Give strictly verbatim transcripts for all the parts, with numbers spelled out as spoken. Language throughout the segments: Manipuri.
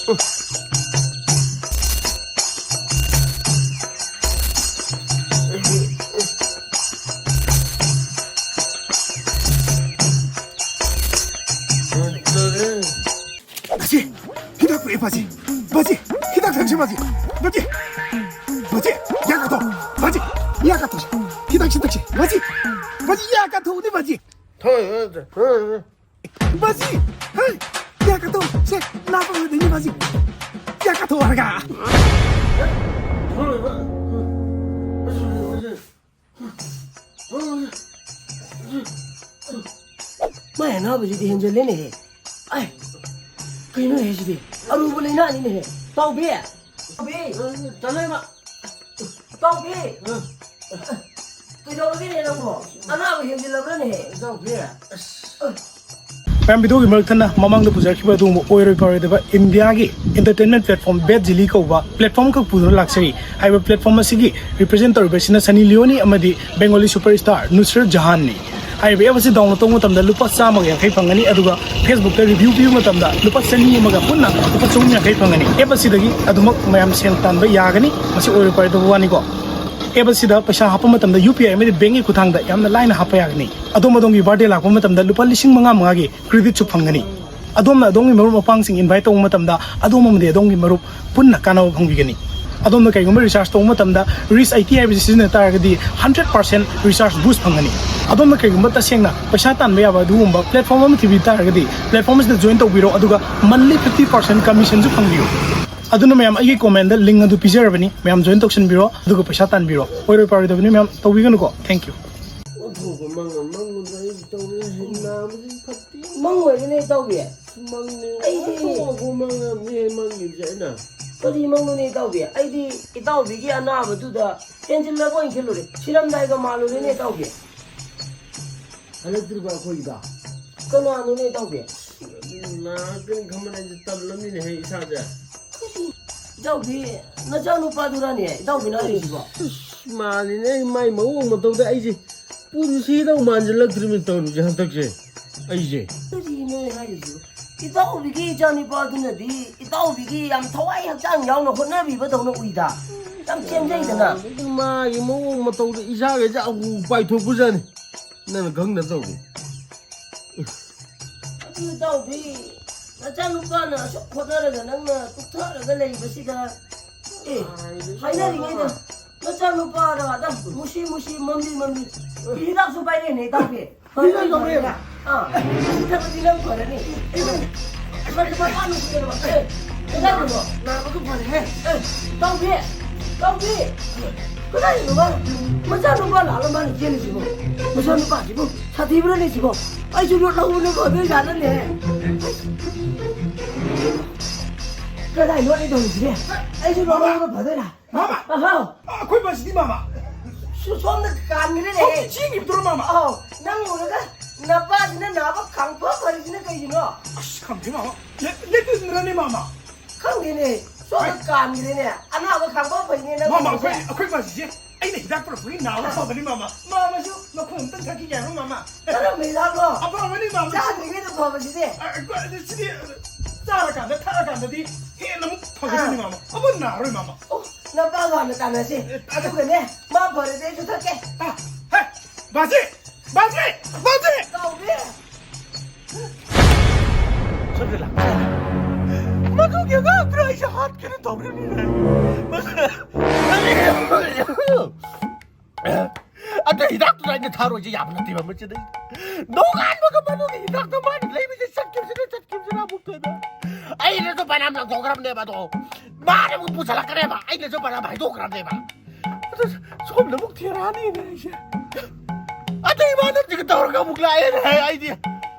ꯕꯥꯖꯤ, ꯍꯤꯗꯥꯛ ꯄꯨꯔꯛꯑꯦ, ꯕꯥꯖꯤ꯫ ꯕꯥꯖꯤ, ꯍꯤꯗꯥꯛ ꯊꯛꯁꯤ, ꯕꯥꯖꯤ꯫ ꯕꯥꯖꯤ, ꯕꯥꯖꯤ, ꯌꯥ ꯀꯥꯊꯣꯛ꯫ ꯕꯥꯖꯤ, ꯌꯥ ꯀꯥꯊꯣꯛꯁꯤ꯫ ꯍꯤꯗꯥꯛꯁꯤ ꯊꯛꯁꯤ, ꯕꯥꯖꯤ꯫ ꯕꯥꯖꯤ, ꯌꯥ ꯀꯥꯊꯣꯛꯎꯅꯦ, ꯕꯥꯖꯤ꯫ ꯕꯥꯖꯤ, ꯍꯩ, ꯌꯥ ꯀꯥꯊꯣꯛ꯫ ꯁꯦ, ꯅꯥꯕ ꯐꯗꯣꯏꯅꯤ, ꯕꯥꯖꯤ꯫ ꯌꯥ ꯀꯥꯊꯣꯛ ꯍꯥꯏꯔꯒ꯫ ꯃꯥꯏ ꯑꯅꯥꯕꯁꯤꯗꯤ ꯍꯦꯟꯖꯜꯂꯦꯅꯦꯍꯦ꯫ ꯑꯥꯏ, ꯀꯩꯅꯣꯍꯦ ꯁꯤꯗꯤ? ꯑꯔꯨꯕ ꯂꯥꯏꯅꯥꯅꯤꯅꯦꯍꯦ꯫ ꯇꯥꯎꯕꯤ! ꯇꯥꯎꯕꯤ! ꯆꯠꯂꯣ ꯏꯃꯥ꯫ ꯇꯥꯎꯕꯤ! ꯀꯩꯗꯧꯔꯒꯦꯅꯦ ꯅꯪꯕꯣ? ꯑꯅꯥꯕ ꯍꯦꯟꯖꯤꯜꯂꯕ꯭ꯔꯥꯅꯦꯍꯦ? ꯇꯥꯎꯕꯤ! ꯑꯁ꯫ ꯃꯌꯥꯝ, ꯚꯤꯗꯤꯑꯣꯒꯤ ꯃꯔꯛ ꯊꯠꯅ ꯃꯃꯥꯡꯗ ꯄꯨꯖꯔꯛꯈꯤꯕ ꯑꯗꯨꯒꯨꯝꯕ ꯑꯣꯏꯔꯣꯏ ꯄꯥꯔꯣꯏꯗꯕ ꯏꯟꯗꯤꯌꯥꯒꯤ entertainment platform ꯕꯦꯠ ꯖꯤꯂꯤ ꯀꯧꯕ platform ꯈꯛ ꯄꯨꯗꯨꯅ ꯂꯥꯛꯆꯔꯤ꯫ ꯍꯥꯏꯔꯤꯕ platform ꯑꯁꯤꯒꯤ represent ꯇꯧꯔꯤꯕꯁꯤꯅ ꯁꯅꯤ ꯂꯤꯌꯣꯅꯤ ꯑꯃꯗꯤ Bengali superstar ꯅꯨꯁꯔꯠ ꯖꯍꯥꯟꯅꯤ꯫ ꯍꯥꯏꯔꯤꯕ app ꯑꯁꯤ download ꯇꯧꯕ ꯃꯇꯝꯗ ꯂꯨꯄꯥ ꯆꯥꯝꯃꯒ ꯌꯥꯡꯈꯩ ꯐꯪꯒꯅꯤ, ꯑꯗꯨꯒ Facebook ꯇ review ꯄꯤꯕ ꯃꯇꯝꯗ ꯂꯨꯄꯥ ꯆꯅꯤ ꯑꯃꯒ ꯄꯨꯟꯅ ꯂꯨꯄꯥ ꯆꯍꯨꯝ ꯌꯥꯡꯈꯩ ꯐꯪꯒꯅꯤ꯫ App ꯑꯁꯤꯗꯒꯤ ꯑꯗꯨꯃꯛ ꯃꯌꯥꯝ ꯁꯦꯜ ꯇꯥꯟꯕ ꯌꯥꯒꯅꯤ꯫ ꯃꯁꯤ ꯑꯣꯏꯔꯣꯏ ꯄꯥꯔꯣꯏꯗꯕ ꯋꯥꯅꯤꯀꯣ꯫ App ꯑꯁꯤꯗ ꯄꯩꯁꯥ ꯍꯥꯞꯄ ꯃꯇꯝꯗ ꯌꯨ ꯄꯤ ꯑꯥꯏ ꯑꯃꯗꯤ bank ꯀꯤ ꯈꯨꯠꯊꯥꯡꯗ ꯌꯥꯝꯅ ꯂꯥꯏꯅ ꯍꯥꯞꯄ ꯌꯥꯒꯅꯤ꯫ ꯑꯗꯣꯝ ꯑꯗꯣꯝꯒꯤ birthday ꯂꯥꯛꯄ ꯃꯇꯝꯗ ꯂꯨꯄꯥ ꯂꯤꯁꯤꯡ ꯃꯉꯥ ꯃꯉꯥꯒꯤ credit ꯁꯨ ꯐꯪꯒꯅꯤ꯫ ꯑꯗꯣꯝꯅ ꯑꯗꯣꯝꯒꯤ ꯃꯔꯨꯞ ꯃꯄꯥꯡꯁꯤꯡ invite ꯇꯧꯕ ꯃꯇꯝꯗ ꯑꯗꯣꯝ ꯑꯃꯗꯤ ꯑꯗꯣꯝꯒꯤ ꯃꯔꯨꯞ ꯄꯨꯟꯅ ꯀꯥꯟꯅꯕ ꯐꯪꯕꯤꯒꯅꯤ꯫ ꯑꯗꯣꯝꯅ ꯀꯩꯒꯨꯝꯕ recharge ꯇꯧꯕ ꯃꯇꯝꯗ Reach ꯑꯥꯏ ꯇꯤ ꯍꯥꯏꯕꯁꯤ ꯁꯤꯖꯤꯟꯅ ꯇꯥꯔꯒꯗꯤ hundred percent recharge boost ꯐꯪꯒꯅꯤ꯫ ꯑꯗꯣꯝꯅ ꯀꯩꯒꯨꯝꯕ ꯇꯁꯦꯡꯅ ꯄꯩꯁꯥ ꯇꯥꯟꯕ ꯌꯥꯕ ꯑꯗꯨꯒꯨꯝꯕ platform ꯑꯃ ꯊꯤꯕꯤ ꯇꯥꯔꯒꯗꯤ platform ꯑꯁꯤꯗ join ꯇꯧꯕꯤꯔꯣ, ꯑꯗꯨꯒ monthly fifty percent commission ꯁꯨ ꯐꯪꯕꯤꯌꯨ꯫ ꯑꯗꯨꯅ ꯃꯌꯥꯝ, ꯑꯩꯒꯤ comment ꯇ link ꯑꯗꯨ ꯄꯤꯖꯔꯕꯅꯤ, ꯃꯌꯥꯝ join ꯇꯧꯁꯤꯟꯕꯤꯔꯣ, ꯑꯗꯨꯒ ꯄꯩꯁꯥ ꯇꯥꯟꯕꯤꯔꯣ꯫ ꯑꯣꯏꯔꯣꯏ ꯄꯥꯔꯣꯏꯗꯕꯅꯤ ꯃꯌꯥꯝ, ꯇꯧꯕꯤꯒꯅꯨꯀꯣ꯫ Thank you꯫ ꯑꯣꯟꯊꯣꯛꯄ ꯃꯪ ꯑꯃ ꯃꯪꯉꯨꯗ ꯑꯩ ꯇꯧꯔꯤꯁꯦ, ꯅꯥꯕꯁꯤ ꯐꯠꯇꯦ꯫ ꯃꯪ ꯑꯣꯏꯔꯦꯅꯦ ꯏꯇꯥꯎꯕꯤ꯫ ꯃꯪꯅꯦ, ꯑꯩꯗꯤ ꯑꯣꯟꯊꯣꯛꯄ ꯃꯪ ꯑꯃꯅꯤ ꯃꯪꯉꯤꯕꯁꯦ ꯑꯩꯅ꯫ ꯀꯔꯤ ꯃꯪꯅꯣꯅꯦ ꯏꯇꯥꯎꯕꯤ? ꯑꯩꯗꯤ ꯏꯇꯥꯎꯕꯤꯒꯤ ꯑꯅꯥꯕꯗꯨꯗ ꯍꯦꯟꯖꯤꯜꯂꯕ ꯑꯣꯏꯅ ꯈꯜꯂꯨꯔꯦ꯫ ꯁꯤꯔꯝꯗꯥꯏꯒ ꯃꯥꯜꯂꯨꯔꯦꯅꯦ ꯏꯇꯥꯎꯕꯤ꯫ ꯍꯜꯂꯛꯇ꯭ꯔꯤꯕ ꯑꯩꯈꯣꯏꯒꯤꯗ? ꯀꯅꯥꯅꯣꯅꯦ ꯏꯇꯥꯎꯕꯤ? ꯅꯥꯔꯛꯀꯅꯤ ꯈꯟꯕꯗ ꯑꯩꯁꯦ ꯇꯜꯂꯝꯃꯤꯅꯦꯍꯦ ꯏꯁꯥꯁꯦ꯫ ꯀꯔꯤ? ꯏꯇꯥꯎꯕꯤ, ꯅꯆꯥꯅꯨꯄꯥꯗꯨꯔꯥꯅꯦ ꯏꯇꯥꯎꯕꯤꯅ ꯍꯥꯏꯔꯤꯁꯤꯕꯣ? ꯑꯁ, ꯃꯥꯜꯂꯤꯅꯦ, ꯑꯩ ꯃꯥꯏ ꯃꯑꯣꯡ ꯃꯇꯧꯗ ꯑꯩꯁꯦ ꯄꯨꯟꯁꯤꯗ ꯃꯥꯟꯁꯤꯜꯂꯛꯇ꯭ꯔꯤꯃꯤ ꯇꯧꯔꯤꯁꯦ ꯍꯟꯗꯛꯁꯦ ꯑꯩꯁꯦ꯫ ꯀꯔꯤꯅꯣ ꯍꯥꯏꯔꯤꯁꯤꯕꯣ? ꯏꯇꯥꯎꯕꯤꯒꯤ ꯏꯆꯥꯅꯨꯄꯥꯗꯨꯅꯗꯤ ꯏꯇꯥꯎꯕꯤꯒꯤ ꯌꯥꯝ ꯊꯋꯥꯏ ꯍꯛꯆꯥꯡ ꯌꯥꯎꯅ ꯍꯣꯠꯅꯕꯤꯕꯗꯧꯅ ꯎꯏꯗ꯫ ꯌꯥꯝ ꯆꯦꯟꯖꯩꯗꯅ꯫ ꯑꯗꯨꯗꯤ ꯃꯥꯒꯤ ꯃꯑꯣꯡ ꯃꯇꯧꯗ ꯏꯆꯥꯒ ꯏꯆꯥ ꯑꯍꯨꯝ ꯄꯥꯏꯊꯣꯛꯄꯖꯥꯠꯅꯤ꯫ ꯅꯪꯅ ꯈꯪꯗ ꯇꯧꯕꯤ꯫ ꯑꯗꯨ ꯏꯇꯥꯎꯕꯤ, ꯅꯆꯥꯅꯨꯄꯥꯅ ꯑꯁꯨꯛ ꯍꯣꯠꯅꯔꯒ ꯅꯪꯅ ꯇꯨꯛꯊꯔꯒ ꯂꯩꯕꯁꯤꯗ, ꯑꯦ, ꯍꯥꯏꯅꯔꯤꯉꯩꯗ ꯅꯆꯥꯅꯨꯄꯥꯔ ꯑꯗ ꯃꯨꯁꯤ ꯃꯨꯁꯤ ꯃꯝꯂꯤ ꯃꯝꯂꯤ ꯍꯤꯗꯥꯛꯁꯨ ꯄꯥꯏꯔꯦꯅꯦ ꯏꯇꯥꯎꯕꯤ꯫ ꯍꯤꯗꯥꯛ ꯂꯧꯔꯦ꯫ ꯑꯥ, ꯁꯤ ꯊꯛꯑꯗꯤ ꯅꯪ ꯐꯔꯅꯤ꯫ ꯃꯥ ꯂꯨꯄꯥ ꯆꯥꯝꯃ ꯄꯤꯔꯕ꯫ ꯑꯦ, ꯀꯗꯥꯏꯗꯅꯣ? ꯅꯥꯕꯒ ꯐꯔꯦꯍꯦ꯫ ꯑꯦ, ꯇꯧꯕꯤ, ꯇꯧꯕꯤ꯫ ꯀꯗꯥꯏꯗꯅꯣ ꯃꯥ? ꯃꯆꯥꯅꯨꯄꯥ ꯂꯥꯛꯑꯒ ꯃꯥꯅ ꯆꯦꯜꯂꯤꯁꯤꯕꯣ? ꯃꯆꯥꯅꯨꯄꯥꯁꯤꯕꯨ ꯁꯥꯊꯤꯕ꯭ꯔꯥꯅꯦ ꯁꯤꯕꯣ? ꯑꯩꯁꯨ ꯂꯣꯠ ꯂꯧꯕꯅ ꯐꯗꯣꯏ ꯖꯥꯠꯂꯅꯦ? ꯀꯗꯥꯏ ꯂꯣꯠꯂꯤ ꯇꯧꯔꯤꯁꯤꯗꯤ? ꯑꯩꯁꯨ ꯂꯣꯠ ꯂꯧꯕꯅ ꯐꯗꯣꯏꯔꯥ? ꯃꯥꯃ! ꯑꯍꯥꯎ! ꯑꯩꯈꯣꯏ ꯕꯥꯁꯤꯗꯤ, ꯃꯥꯃ! ꯁꯣ-, ꯁꯣꯝꯗ ꯀꯥꯟꯈ꯭ꯔꯦꯅꯦ꯫ ꯍꯧꯖꯤꯛ ꯆꯦꯟꯈꯤꯕꯗꯨꯔꯣ, ꯃꯥꯃ? ꯑꯍꯥꯎ! ꯅꯪ ꯎꯔꯒ ꯅꯄꯥꯁꯤꯅ ꯅꯥꯕ ꯈꯥꯡꯐ ꯐꯔꯤꯁꯤꯅ ꯀꯩꯒꯤꯅꯣ? ꯑꯁ, ꯈꯪꯗꯦ, ꯃꯥꯃ꯫ ꯂꯦ-, ꯂꯦꯇꯦꯁꯅꯔꯅꯦ, ꯃꯥꯃ꯫ ꯈꯪꯗꯦꯅꯦ꯫ ꯁꯣꯝꯗ ꯍꯥꯏ꯫ ꯀꯥꯟꯈ꯭ꯔꯦꯅꯦ꯫ ꯑꯅꯥꯕ ꯈꯥꯡꯐ ꯐꯩꯅꯦ ꯅꯪ ꯃꯥꯃ, ꯎꯔꯒ꯫ ꯑꯩꯈꯣꯏ, ꯑꯩꯈꯣꯏ ꯕꯥꯁꯤꯁꯦ ꯑꯩꯅ ꯍꯤꯗꯥꯛ ꯄꯨꯔꯛꯄꯒꯤ ꯅꯥꯕ ꯐꯕꯅꯤ, ꯃꯥꯃ꯫ ꯃꯥꯃꯁꯨ ꯃꯈꯣꯡ ꯑꯝꯇꯪ ꯊꯛꯈꯤꯒꯦ ꯍꯥꯏꯕ꯭ꯔꯣ, ꯃꯥꯃ? ꯀꯔꯝꯕ ꯍꯤꯗꯥꯛꯅꯣ? ꯑꯐꯕꯅꯤ, ꯃꯥꯃ꯫ ꯆꯥꯗ꯭ꯔꯤꯉꯩꯗ ꯐꯕꯁꯤꯗꯤ꯫ ꯑ, ꯑ, ꯁꯤꯗꯤ ꯆꯥꯔꯀꯥꯟꯗ, ꯊꯛꯑꯀꯥꯟꯗꯗꯤ ꯍꯦꯟꯅ ꯑꯃꯨꯛ ꯐꯒꯗꯕꯅꯤ, ꯑꯥ꯫ ꯃꯥꯃ꯫ ꯑꯃꯨꯛ ꯅꯥꯔꯔꯣꯏ, ꯃꯥꯃ꯫ ꯑꯣ, ꯅꯄꯥꯒ ꯍꯥꯟꯅ ꯇꯥꯟꯅꯁꯤ꯫ ꯑꯦ, ꯑꯗꯨꯒꯅꯦ, ꯃꯥ ꯐꯔꯗꯤ ꯑꯩꯁꯨ ꯊꯛꯀꯦ꯫ ꯑ, ꯍꯦ, ꯕꯥꯖꯤ! ꯕꯥꯖꯤ! ꯕꯥꯖꯤ! ꯀꯥꯎꯕꯤ! ꯁꯣꯝꯗ ꯂꯥꯛ-, ꯃꯗꯨꯒꯤ ꯑꯉꯥꯡꯗꯨꯅ ꯑꯩꯁꯦ ꯍꯥꯠꯀꯦꯅ ꯇꯧꯔꯤꯅꯤꯅꯦ꯫ ꯑꯗꯨ ꯍꯤꯗꯥꯛꯇꯨꯅ ꯑꯩꯅ ꯊꯥꯔꯣꯏꯁꯦ ꯌꯥꯕ ꯅꯠꯇꯦꯕ, ꯃꯁꯤꯗ꯫ ꯅꯣꯡꯉꯥꯟꯕꯒ ꯃꯗꯨꯒꯤ ꯍꯤꯗꯥꯛꯇꯣ ꯃꯥꯅ ꯂꯩꯕꯁꯦ ꯆꯠꯈꯤꯕꯁꯤꯅ, ꯆꯠꯈꯤꯕꯁꯤꯅ ꯑꯃꯨꯛꯇꯣꯏꯕ꯫ ꯑꯩꯅꯁꯨ ꯐꯅꯌꯥꯝ ꯂꯪꯊꯣꯛꯈ꯭ꯔꯕꯅꯦꯕ ꯑꯗꯣ꯫ ꯃꯥꯅ ꯑꯃꯨꯛ ꯄꯨꯁꯜꯂꯛꯀꯅꯦꯕ, ꯑꯩꯅꯁꯨ ꯐꯅꯌꯥꯝ ꯍꯩꯗꯣꯛꯈ꯭ꯔꯕꯅꯦꯕ꯫ ꯑꯗꯨ ꯁꯣꯝꯗ ꯑꯃꯨꯛ ꯊꯤꯔꯛꯑꯅꯤꯅꯦ ꯑꯩꯁꯦ꯫ ꯑꯇꯩ ꯏꯃꯥꯟꯅꯕꯁꯤꯡꯒ ꯇꯧꯔꯒ ꯑꯃꯨꯛ ꯂꯥꯛꯑꯦꯅꯦ ꯑꯩꯗꯤ꯫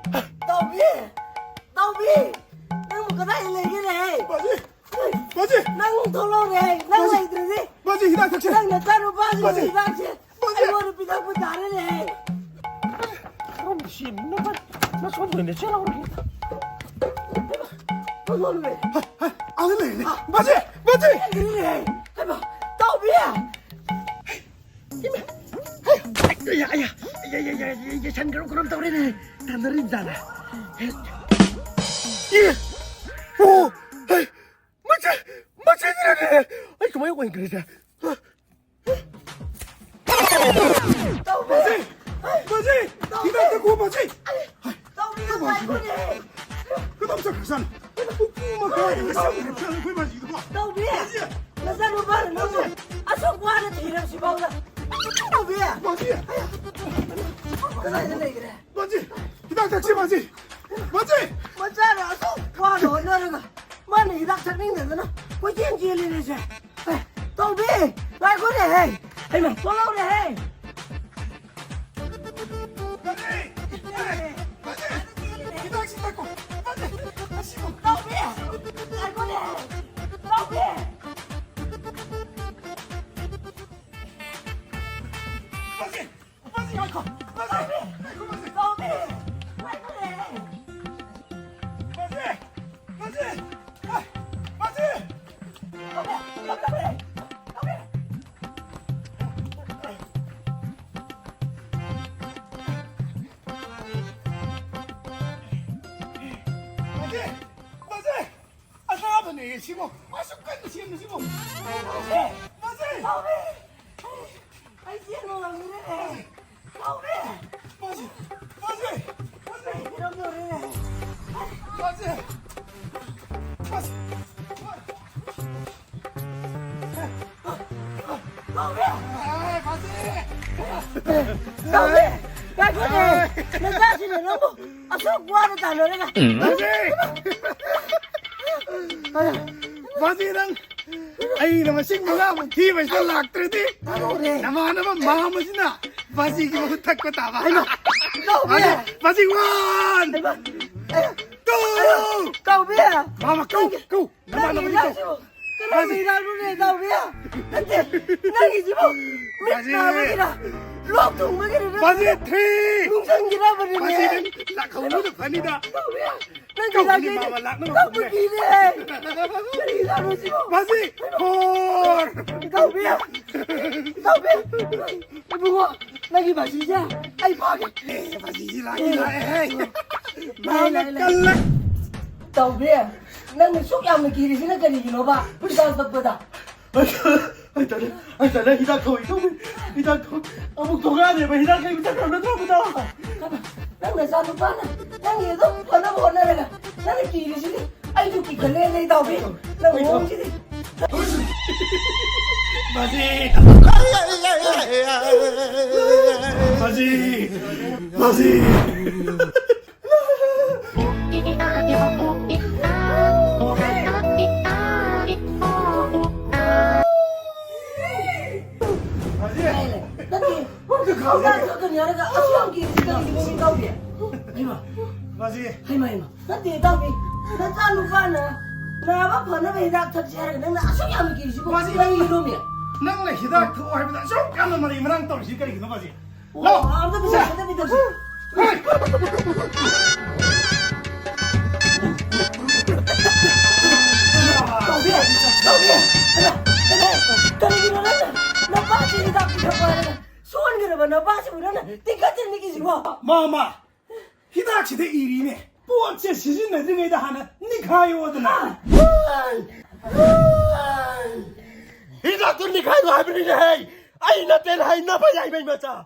ꯇꯧꯕꯤ! ꯇꯧꯕꯤ! ꯅꯪꯕꯨ ꯀꯗꯥꯏꯗ ꯂꯩꯒꯦꯅꯦ? ꯕꯥꯖꯤ! ꯕꯥꯖꯤ! ꯅꯪ ꯊꯣꯛꯂꯛꯑꯣꯅꯦ, ꯅꯪ ꯕꯥꯖꯤ! ꯂꯩꯇ꯭ꯔꯗꯤ꯫ ꯕꯥꯖꯤ, ꯍꯤꯗꯥꯛ ꯊꯛꯁꯦ꯫ ꯅꯪ ꯅꯆꯥꯅꯨꯄꯥꯒꯤ ꯕꯥꯖꯤ! ꯍꯤꯗꯥꯛꯁꯦ ꯕꯥꯖꯤ! ꯑꯩꯉꯣꯟꯗ ꯄꯤꯊꯛꯄ ꯇꯥꯔꯦꯅꯦ꯫ ꯀꯔꯝꯕ ꯁꯦꯝꯕꯅꯣ? ꯅꯁꯣꯝꯗ ꯑꯣꯏꯅ ꯆꯦꯜꯍꯧꯔꯒꯦ꯫ ꯊꯣꯛꯂꯛꯑꯣꯅꯦ꯫ ꯍ, ꯍ, ꯑꯥꯗ ꯂꯩꯔꯦꯅꯦ꯫ ꯕꯥꯖꯤ! ꯕꯥꯖꯤ! ꯂꯩꯔꯦꯅꯦ꯫ ꯍꯩꯃꯥ, ꯇꯧꯕꯤ! ꯏꯃꯥ! ꯑꯌꯥ, ꯑꯌꯥ, ꯑꯌꯥ, ꯑꯌꯥ, ꯑꯌꯥ, ꯑꯌꯥ, ꯌꯦꯁꯟꯈ꯭ꯔꯕ ꯀꯩꯅꯣꯝ ꯇꯧꯔꯦꯅꯦ꯫ ꯇꯥꯟꯅꯔꯤ ꯖꯥꯠꯂꯥ? ꯍꯦꯠ꯫ ꯑꯦ! ꯑꯣ! ꯍꯩ! ꯃꯆꯦ! ꯃꯆꯦ ꯂꯩꯔꯝꯃꯦ! ꯑꯩ ꯀꯃꯥꯏꯅ ꯑꯣꯏꯈ꯭ꯔꯤꯁꯦ? ꯇꯧꯕꯤ! ꯃꯆꯦ! ꯃꯆꯦ! ꯇꯧꯕꯤ! ꯍꯤꯗꯥꯛ ꯊꯛꯈꯣ, ꯃꯆꯦ! ꯇꯧꯕꯤ, ꯉꯥꯏꯈꯣꯅꯦ! ꯀꯗꯥꯏ ꯆꯠꯈ꯭ꯔꯖꯥꯠꯅꯣ? ꯄꯨꯡ ꯃꯈꯥꯏ ꯍꯦꯟꯅ ꯆꯪꯈ꯭ꯔꯖꯥꯠꯅꯣ ꯑꯩꯈꯣꯏ ꯃꯆꯦꯗꯨꯕꯣ? ꯇꯧꯕꯤ! ꯃꯆꯦ! ꯅꯆꯥꯅꯨꯄꯥꯅ ꯅꯪꯕꯨ ꯑꯁꯨꯛ ꯋꯥꯅ ꯊꯤꯔꯕꯁꯤꯐꯥꯎꯗ! ꯇꯧꯕꯤ! ꯃꯆꯦ! ꯀꯗꯥꯏꯗ ꯂꯩꯈ꯭ꯔꯦ? ꯃꯥꯖꯤ! ꯍꯤꯗꯥꯛ ꯊꯛꯁꯤ, ꯃꯥꯖꯤ! ꯃꯥꯖꯤ! ꯃꯆꯥꯅ ꯑꯁꯨꯛ ꯋꯥꯅ ꯍꯣꯠꯅꯔꯒ ꯃꯥꯅ ꯍꯤꯗꯥꯛ ꯊꯛꯅꯤꯡꯗꯗꯅ ꯀꯣꯏꯆꯦꯟ ꯆꯦꯜꯂꯤꯅꯦꯁꯦ꯫ ꯑꯦ, ꯇꯧꯕꯤ! ꯉꯥꯏꯈꯣꯅꯦꯍꯦ! ꯍꯩꯃꯥ, ꯊꯣꯛꯂꯛꯎꯅꯦꯍꯦ! ꯃꯥꯖꯤ! ꯃꯥꯖꯤ! ꯍꯤꯗꯥꯛꯁꯤ ꯊꯛꯈꯣ! ꯃꯥꯖꯤ! ꯑꯁꯤꯕꯨ! ꯇꯧꯕꯤ! ꯉꯥꯏꯈꯣꯅꯦꯍꯦ! ꯇꯧꯕꯤ! ꯃꯥꯖꯤ! ꯃꯥꯖꯤ, ꯉꯥꯏꯈꯣ! ꯃꯥꯖꯤ! ꯉꯥꯏꯈꯣ, ꯃꯥꯖꯤ! ꯇꯧꯕꯤ! ꯉꯥꯏꯈꯣꯅꯦ! ꯃꯥꯖꯤ! ꯃꯥꯖꯤ! ꯑꯥ! ꯃꯥꯖꯤ! ꯇꯧꯕꯤ! ꯇꯧꯕꯤ! ꯇꯧꯕꯤ! ꯃꯥꯖꯤ! ꯃꯥꯖꯤ! ꯑꯅꯥꯕꯅꯦ ꯁꯤꯕꯣ! ꯑꯁꯨꯛ ꯀꯟꯅ ꯁꯦꯝꯕꯁꯤꯕꯣ! ꯃꯥꯖꯤ! ꯃꯥꯖꯤ! ꯇꯧꯕꯤ! ꯑꯩ ꯆꯦꯟꯕ ꯉꯝꯗ꯭ꯔꯦꯅꯦ! ꯇꯧꯕꯤ! ꯃꯥꯖꯤ! ꯃꯥꯖꯤ! ꯃꯥꯖꯤ! ꯑꯩ ꯁꯤꯔꯝꯗꯧꯔꯦꯅꯦ! ꯃꯥꯖꯤ! ꯃꯥꯖꯤ! ꯇꯧꯕꯤ! ꯑꯦ, ꯃꯥꯖꯤ! ꯇꯧꯕꯤ! ꯉꯥꯏꯈꯣꯅꯦ! ꯅꯆꯥꯁꯤꯡꯅ ꯅꯪꯕꯨ ꯑꯁꯨꯛ ꯋꯥꯅ ꯇꯥꯟꯅꯔꯒ! ꯃꯥꯖꯤ! ꯃꯥꯖꯤ, ꯅꯪ ꯑꯩꯅ ꯃꯁꯤꯡ ꯃꯉꯥꯃꯨꯛ ꯊꯤꯕꯁꯤꯗ ꯂꯥꯛꯇ꯭ꯔꯗꯤ ꯇꯥꯔꯣꯅꯦ! ꯅꯃꯥꯟꯅꯕ ꯃꯥꯝꯃꯁꯤꯅ ꯃꯥꯖꯤꯒꯤ ꯃꯍꯨꯠ ꯊꯛꯄ ꯇꯥꯕ꯫ ꯍꯩꯃꯥ! ꯇꯧꯕꯤ! ꯃꯥꯖꯤ, ꯃꯥꯖꯤ, one! ꯍꯩꯃꯥ! ꯑꯌꯥ! Two! ꯑꯌꯥ! ꯇꯧꯕꯤ! ꯃꯥꯝꯃ, ꯀꯧ, ꯀꯧ! ꯅꯪꯒꯤ ꯅꯃꯥꯟꯅꯕꯗꯤ ꯀꯧ! ꯍꯤꯗꯥꯛꯁꯤꯕꯨ ꯀꯔꯝꯕ ꯃꯥꯖꯤ! ꯍꯤꯗꯥꯛꯅꯣꯅꯦ, ꯇꯧꯕꯤ? ꯅꯠꯇꯦ, ꯅꯪꯒꯤꯁꯤꯕꯨ ꯃꯤꯠ ꯃꯥꯖꯤ! ꯅꯥꯕꯒꯤꯔ? ꯂꯣꯛ ꯊꯨꯡꯕꯒꯤꯔ? ꯃꯥꯖꯤ, ꯅꯠꯇ꯭ꯔꯒ three! ꯅꯨꯡꯁꯪꯒꯤꯔꯕꯅꯤꯅꯦ? ꯃꯥꯖꯤ, ꯅꯪ ꯂꯥꯛꯍꯧꯕꯅ ꯐꯅꯤꯗ꯫ ꯇꯧꯕꯤ! ꯅꯪ ꯀꯧꯕꯅꯤ, ꯍꯤꯗꯥꯛꯁꯦ ꯃꯥꯝꯃ, ꯂꯥꯛꯅꯕ ꯀꯛꯄ ꯄꯨꯔꯦ꯫ ꯀꯤꯔꯦ꯫ ꯀꯔꯤ ꯍꯤꯗꯥꯛꯅꯣ ꯁꯤꯕꯣ? ꯃꯥꯖꯤ, four! ꯇꯧꯕꯤ! ꯇꯧꯕꯤ! ꯏꯕꯨꯡꯉꯣ, ꯅꯪꯒꯤ ꯃꯥꯖꯤꯁꯦ ꯑꯩ ꯐꯥꯒꯦ꯫ ꯑꯦ, ꯃꯥꯖꯤꯁꯤ ꯂꯥꯛꯑꯦ, ꯂꯥꯛꯑꯦ, ꯍꯦ꯫ ꯂꯥꯛꯑꯦ, ꯂꯥꯛꯑꯦ, ꯂꯥꯛꯑꯦ꯫ ꯃꯥꯝꯃ ꯀꯜꯂꯦ꯫ ꯇꯧꯕꯤ, ꯅꯪꯅ ꯁꯨꯛ ꯌꯥꯝꯅ ꯀꯤꯔꯤꯁꯤꯅ ꯀꯔꯤꯒꯤꯅꯣꯕ? ꯍꯤꯗꯥꯛ ꯊꯛꯄꯗ꯫ ꯑꯩ ꯇꯜꯂꯦ, ꯑꯩ ꯇꯜꯂꯦ, ꯍꯤꯗꯥꯛ ꯊꯛꯑꯣꯏ, ꯊꯛꯑꯣꯏ, ꯍꯤꯗꯥꯛ ꯊꯛꯑꯣꯏ꯫ ꯑꯃꯨꯛ ꯊꯣꯛꯂꯛꯑꯅꯦꯕ, ꯍꯤꯗꯥꯛ ꯂꯩꯕ ꯆꯠꯈ꯭ꯔꯕ ꯅꯠꯇ꯭ꯔꯣ, ꯃꯇꯥ? ꯅꯪ ꯅꯆꯥꯅꯨꯄꯥꯅ ꯅꯪꯒꯤ ꯑꯗꯨꯝ ꯐꯅꯕ ꯍꯣꯠꯅꯔꯒ ꯅꯪꯅ ꯀꯤꯔꯤꯁꯤꯗꯤ ꯑꯩꯁꯨ ꯀꯤꯈꯠꯂꯦꯅꯦ, ꯏꯇꯥꯎꯕꯤ꯫ ꯅꯪ ꯃꯑꯣꯡꯁꯤꯗꯤ꯫ ꯃꯁꯤ! ꯃꯁꯤ! ꯃꯁꯤ! ꯅꯠꯇꯦ, ꯍꯤꯗꯥꯛ ꯊꯛꯀꯅꯤ ꯍꯥꯏꯔꯒ ꯑꯁꯨꯛ ꯌꯥꯝ ꯀꯤꯔꯤꯁꯤ ꯀꯔꯤꯒꯤꯅꯣ, ꯏꯇꯥꯎꯕꯤ? ꯍꯩꯃꯥ, ꯃꯁꯤ! ꯍꯩꯃꯥ, ꯍꯩꯃꯥ꯫ ꯅꯠꯇꯦ, ꯏꯇꯥꯎꯕꯤ, ꯅꯆꯥꯅꯨꯄꯥꯅ ꯅꯥꯕ ꯐꯅꯕ ꯍꯤꯗꯥꯛ ꯊꯛꯁꯤ ꯍꯥꯏꯔꯒ ꯅꯪꯅ ꯑꯁꯨꯛ ꯌꯥꯝꯅ ꯀꯤꯔꯤꯁꯤꯕꯨ ꯃꯁꯤ! ꯀꯔꯤꯒꯤꯅꯣꯃꯤ? ꯅꯪꯅ ꯍꯤꯗꯥꯛ ꯊꯛꯑꯣ ꯍꯥꯏꯕꯗ ꯑꯁꯨꯛ ꯌꯥꯝꯅ ꯃꯔꯩ ꯃꯔꯥꯡ ꯇꯧꯔꯤꯁꯤ ꯀꯔꯤꯒꯤꯅꯣ, ꯃꯁꯤ? ꯑꯣ, ꯂꯥꯎ! ꯑꯝꯇ ꯄꯤꯊꯛꯁꯤ, ꯑꯝꯇ ꯄꯤꯊꯛꯁꯤ꯫ ꯍꯣꯏ! ꯇꯧꯕꯤ, ꯇꯧꯕꯤ! ꯀꯔꯤꯒꯤꯅꯣ ꯅꯪꯅ ꯅꯄꯥꯁꯤ ꯍꯤꯗꯥꯛ ꯄꯤꯊꯛꯄ ꯍꯥꯏꯔꯒ ꯁꯣꯟꯈ꯭ꯔꯕ ꯅꯄꯥꯁꯤꯕꯨ ꯅꯪꯅ ꯇꯤꯡꯈꯠ ꯇꯤꯡꯅꯤꯡꯉꯤꯁꯤꯕꯣ? ꯃꯥꯃ, ꯍꯤꯗꯥꯛꯁꯤꯗ ꯏꯔꯤꯅꯦ, ꯄꯣꯠꯁꯦ ꯁꯤꯖꯤꯟꯅꯗ꯭ꯔꯤꯉꯩꯗ ꯍꯥꯟꯅ ꯅꯤꯈꯥꯏꯌꯣꯗꯅ꯫ ꯍꯤꯗꯥꯛꯇꯨ ꯅꯤꯈꯥꯏꯌꯣ ꯍꯥꯏꯕꯅꯤꯅꯦ ꯍꯦ, ꯑꯩ ꯅꯠꯇꯦꯅ ꯍꯥꯏ ꯅꯄꯥ ꯌꯥꯏꯃꯩ ꯃꯆꯥ꯫